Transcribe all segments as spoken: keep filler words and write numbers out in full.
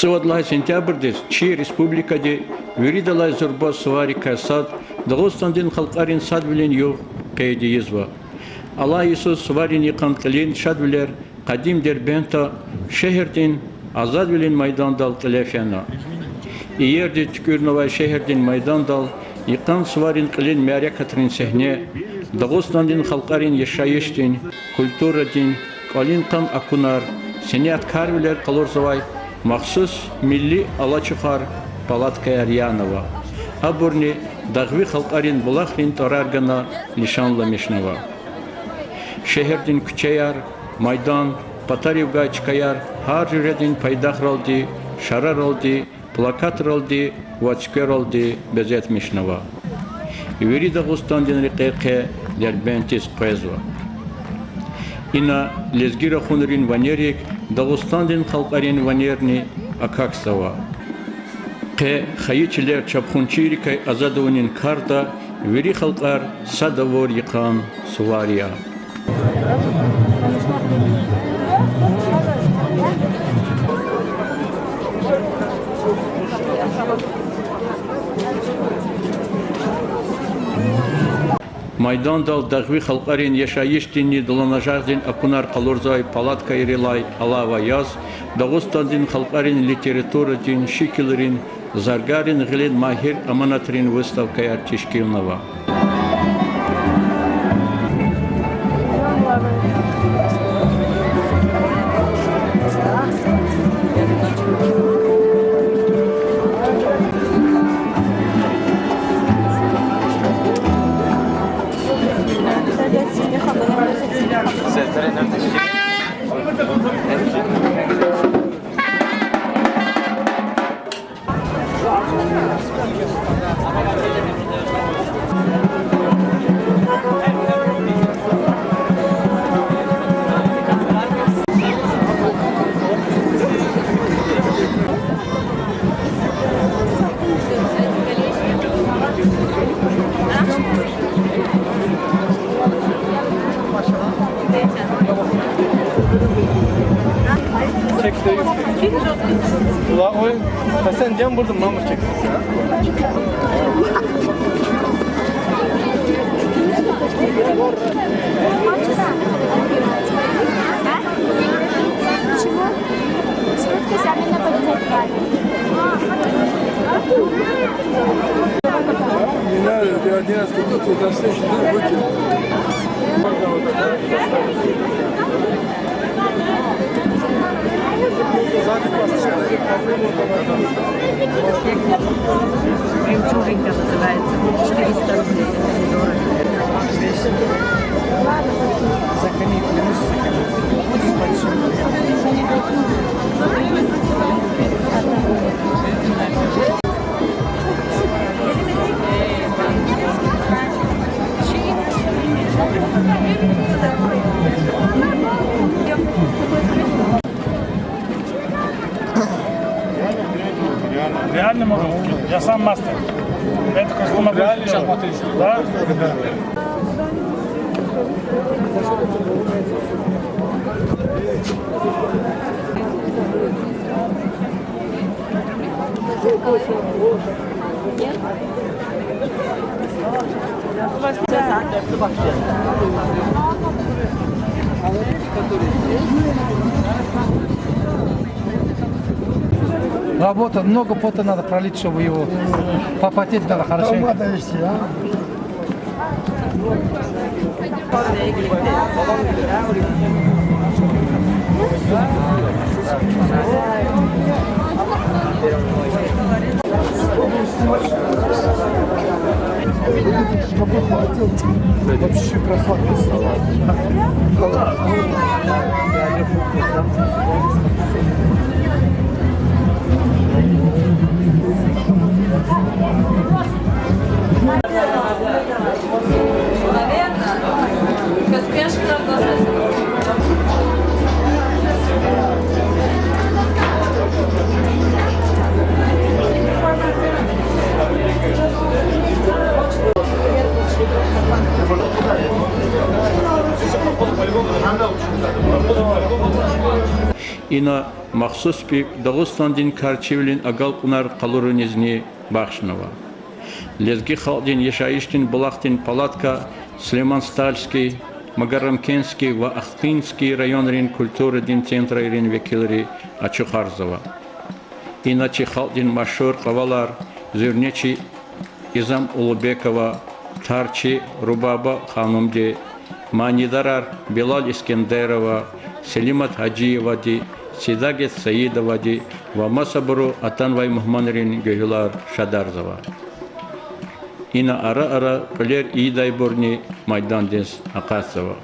Цӏувад лагьай сентябрдиз чи республикади виридалай зурба суварикай сад, Дагъустандин халкьарин садвилин югъ къейд ийизва. Алай йисуз суварин йикъан кьилин шадвилер къадим Дербентда, шегьердин Азадвилин майдандал кьиле фена. Иердиз туькӏуьрнавай шегьердин майдандал йикъан суварин кьилин мярекатрин сегьне, Дагъустандин халкьарин яшайишдин, культурадин, кӏвалин кьам акунар, сеняткарвилер къалурзавай махсус милли алачухар, палаткаяр янава. Абурни дагъви халкьарин булахрин тӏварар гана лишанламишнава. Шегьердин куьчеяр, майдан, патарив гвай чкаяр гьар жуьредин пайдахралди, шараралди, плакатралди ва цуьквералди безетмишнава. Вири Дагъустандин рекьер къе Дербентдиз къвезва. Ина лезги рахунрин ванерик Дагъустандин халкьарин ванерни акахьзава. Къе хайи чилер чапхунчийрикай азад авунин карда вири халкьар сад авур йикъан сувар я. Майдандал дагъви халкьарин яшайишдинни дуланажагъдин акунар къалурзавай палаткайрилай алава яз, Дагъустандин халкьарин литературадин, шикилрин, заргарин гъилин магьир аманатрин выставкаяр тешкилнава. Чек даю. Ла, ой, Хасан, дем бурду, мама чек. Почему? Сколько за меня будет? Не надо, ты один раз купил, ты на следующий день выкинул. Жемчужинка называется. Четыреста рублей. Дорого. Здесь закалить, минус закалить. С большим. Реально можно? Я сам мастер. Это костюм обычный. Да? Работа, много пота надо пролить, чтобы его попотеть надо хорошенько. Вообще прохладно стало. Ина махсус пипӀ Дагъустандин карчивилин агалкьунар къалурунизни бахшнава. Лезги халкьдин яшайишдин булахдин палатка Сулейман-Стальский, Магарамкентский ва Ахтынский районрин культурадин центрайрин векилри ачухарзава. Ина чи халкьдин машгьур кьвавалар, зуьрнечи Изам Улубекова, тарчи Рубаба Ханумди, манидарар Билал Искендерова, Селимат Гьажиевади, Сидагет Саидовади ва масабуру атанвай мугьманрин гуьгьуьлар шадарзава. Ина ара-ара кьуьлер ийидайбурни майдандиз акъатзава.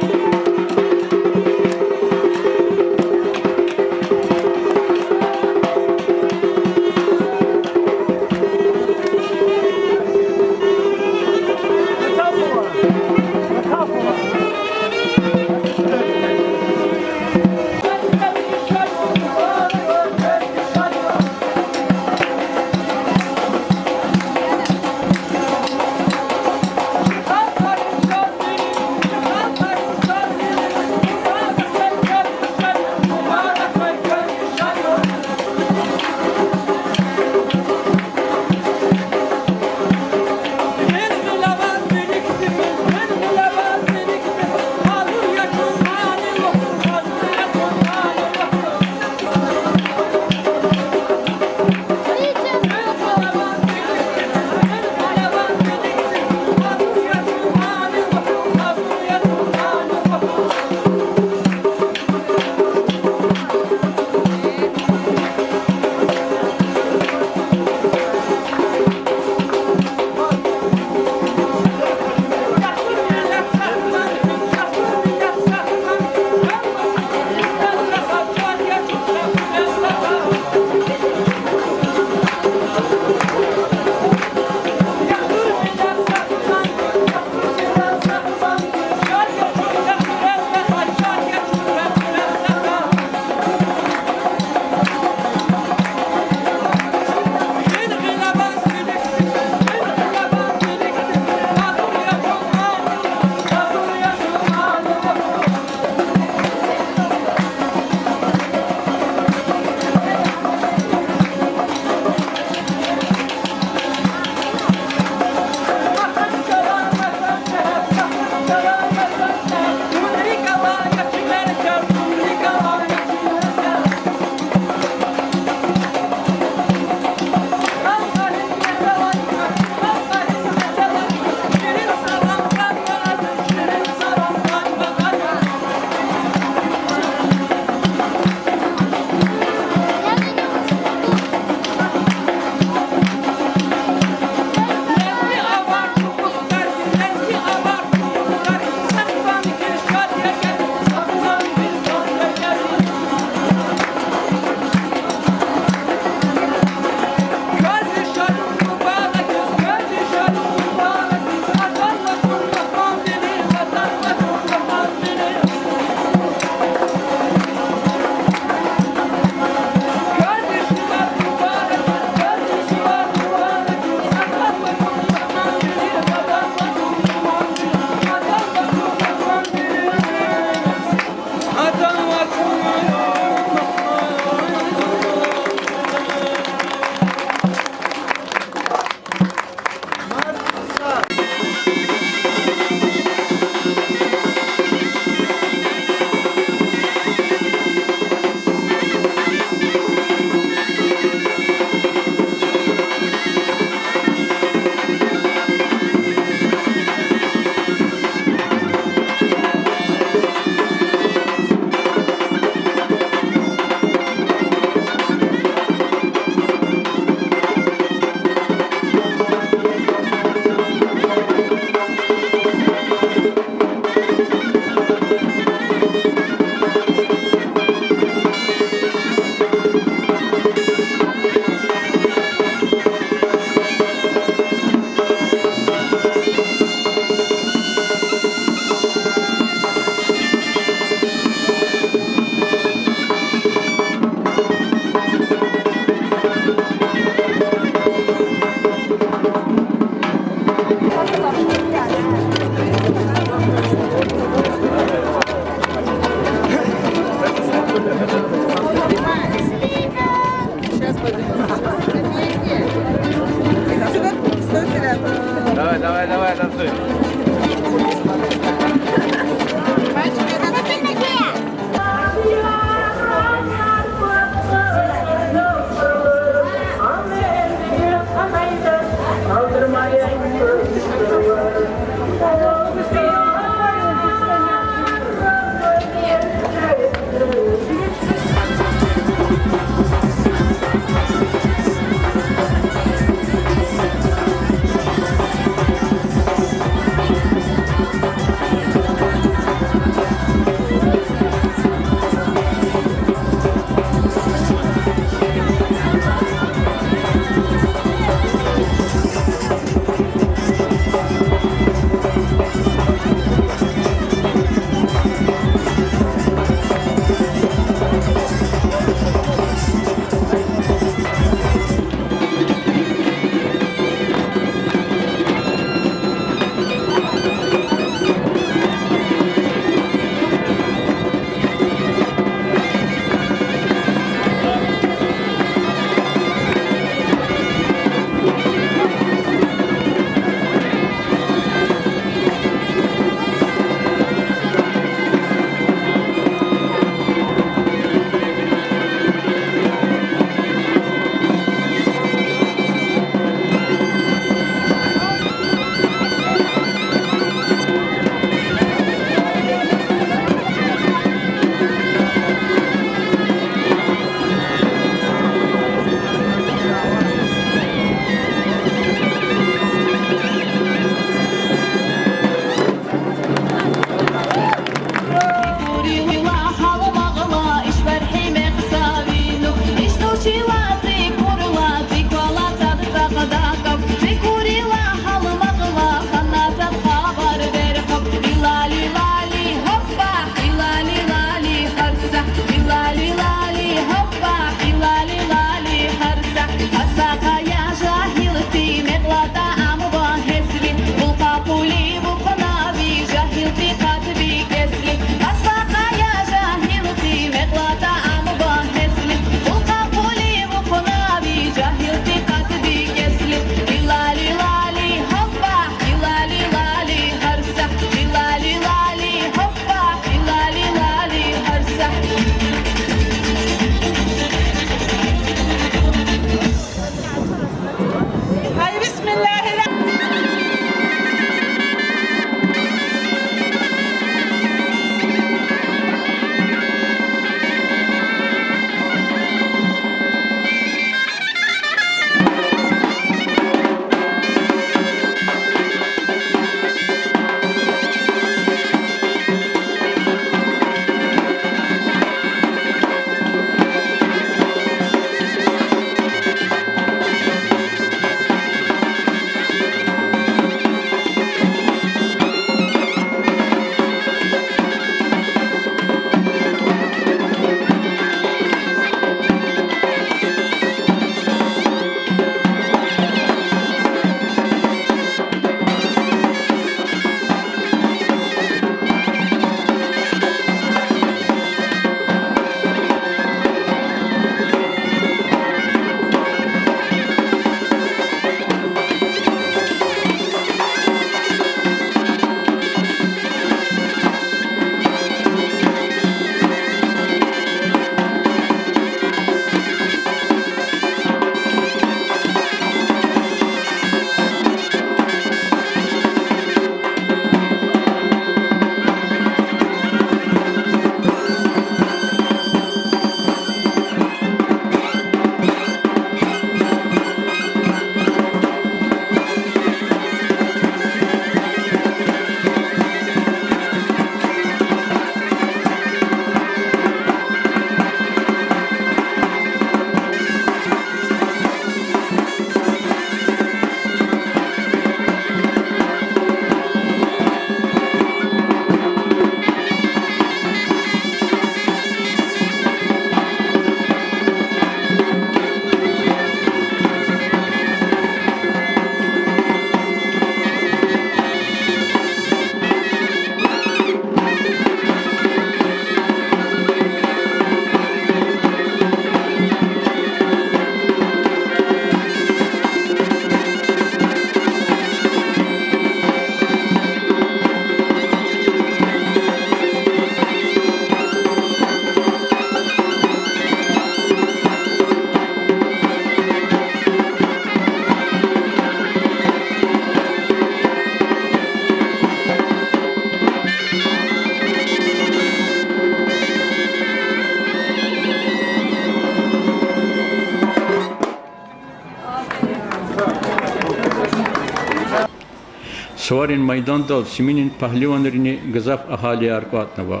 Суварин майдандал Семенин пагьливанрини гзаф агьалияр кӀватӀнава.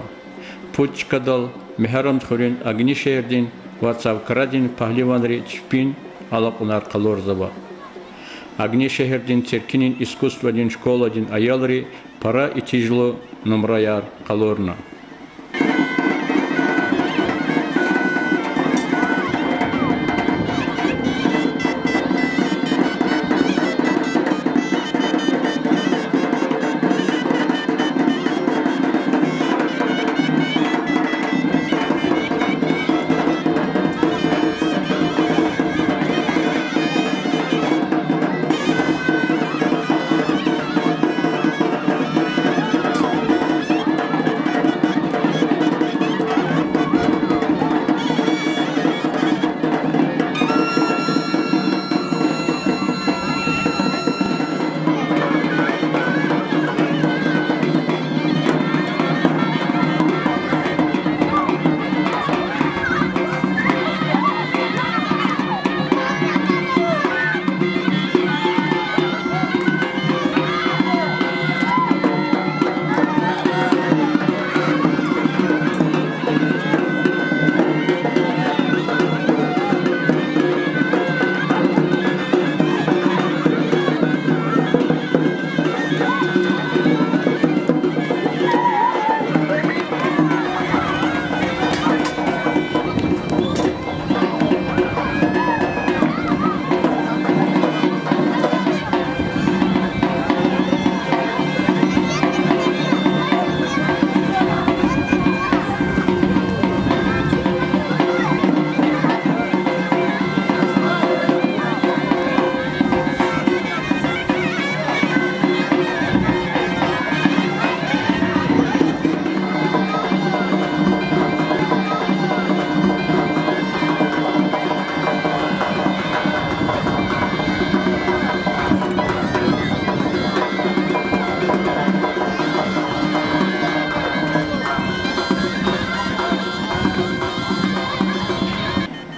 Пуд чкадал Мегьарамдхуьруьн Агнишегьердин ва Цавкарадин пагьливанри чпин алакьунар къалурзава. Агнишегьердин циркинин искусствадин школадин аялри пара итижлу нумраяр къалурна.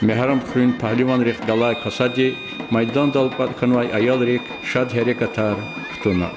Мегьарамдхуьруьн пагьливанрихъ галай касади майдандал кӀватӀ хьанвай аялрик шад гьерекатар кутуна.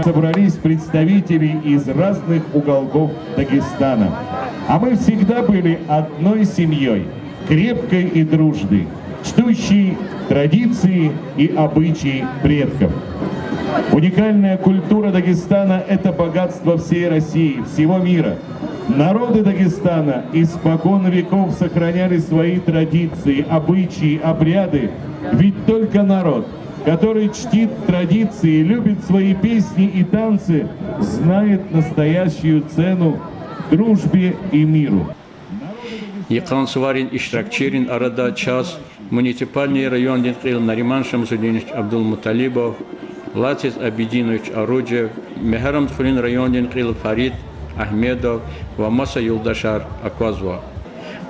собрались представители из разных уголков Дагестана. А мы всегда были одной семьей, крепкой и дружной, чтущей традиции и обычаи предков. Уникальная культура Дагестана — это богатство всей России, всего мира. Народы Дагестана испокон веков сохраняли свои традиции, обычаи, обряды. Ведь только народ, который чтит традиции, любит свои песни и танцы, знает настоящую цену дружбе и миру. Йикъан суварин иштиракчийрин арада чаз муниципальный райондин кьил Нариман Шамсудинович Абдулмуталибов, Лациз Абидинович Оруджев, Мегьарамдхуьруьн райондин кьил Фарид Агьмедов ва маса юлдашар аквазва.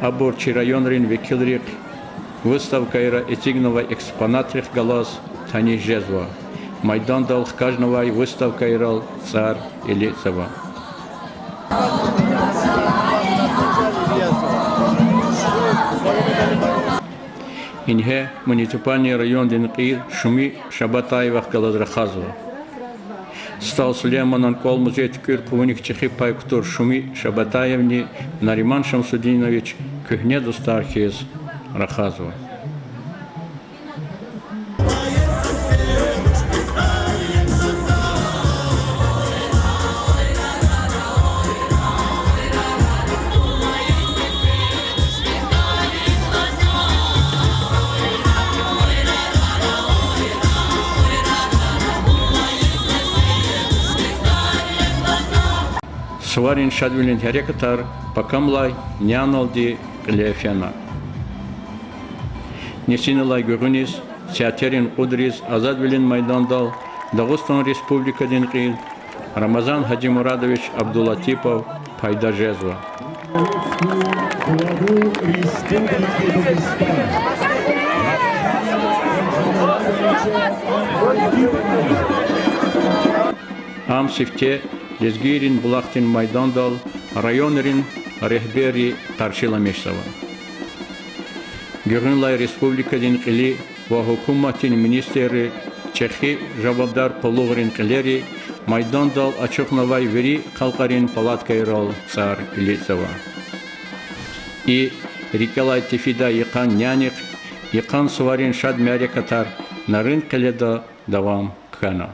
Абур чи районрин векилрихъ, выставкайра эцигнавай экспонатрихъ галаз таниш жезва. Майдандал хкажнавай выставкайрал цӀар илицава. Ингье муниципальный райондин кьил Шуми Шабатаевахъ галаз рахазва. СтӀал Сулейманан кӀвал-музей туькӀуьр хъувуник чӀехи пай кутур Шуми Шабатаевни Нариман Шамсудинович куьгьне дустар хьиз рахазва. Суварин шадвилин гьерекатар пакамлай няналди кьиле фена. Нисиналай гуьгъуьниз сятерин кьудриз Азадвилин майдандал Дагъустан Республикадин кьил Рамазан Гьажимурадович Абдулатипов пайда жезва. Ам сифте Лезгийрин булахдин майдандал районрин регьберри къаршиламишзава. Гуьгъуьнлай республикадин кьили ва гьукуматдин министрри чӀехи жавабдар къуллугърин кьилери майдандал ачухнавай вири халкьарин палаткайрал цӀар илицава. И рикӀелай тефидай йикъан нянихъ йикъан суварин шад мярекатар Нарын къеледа давам хьана.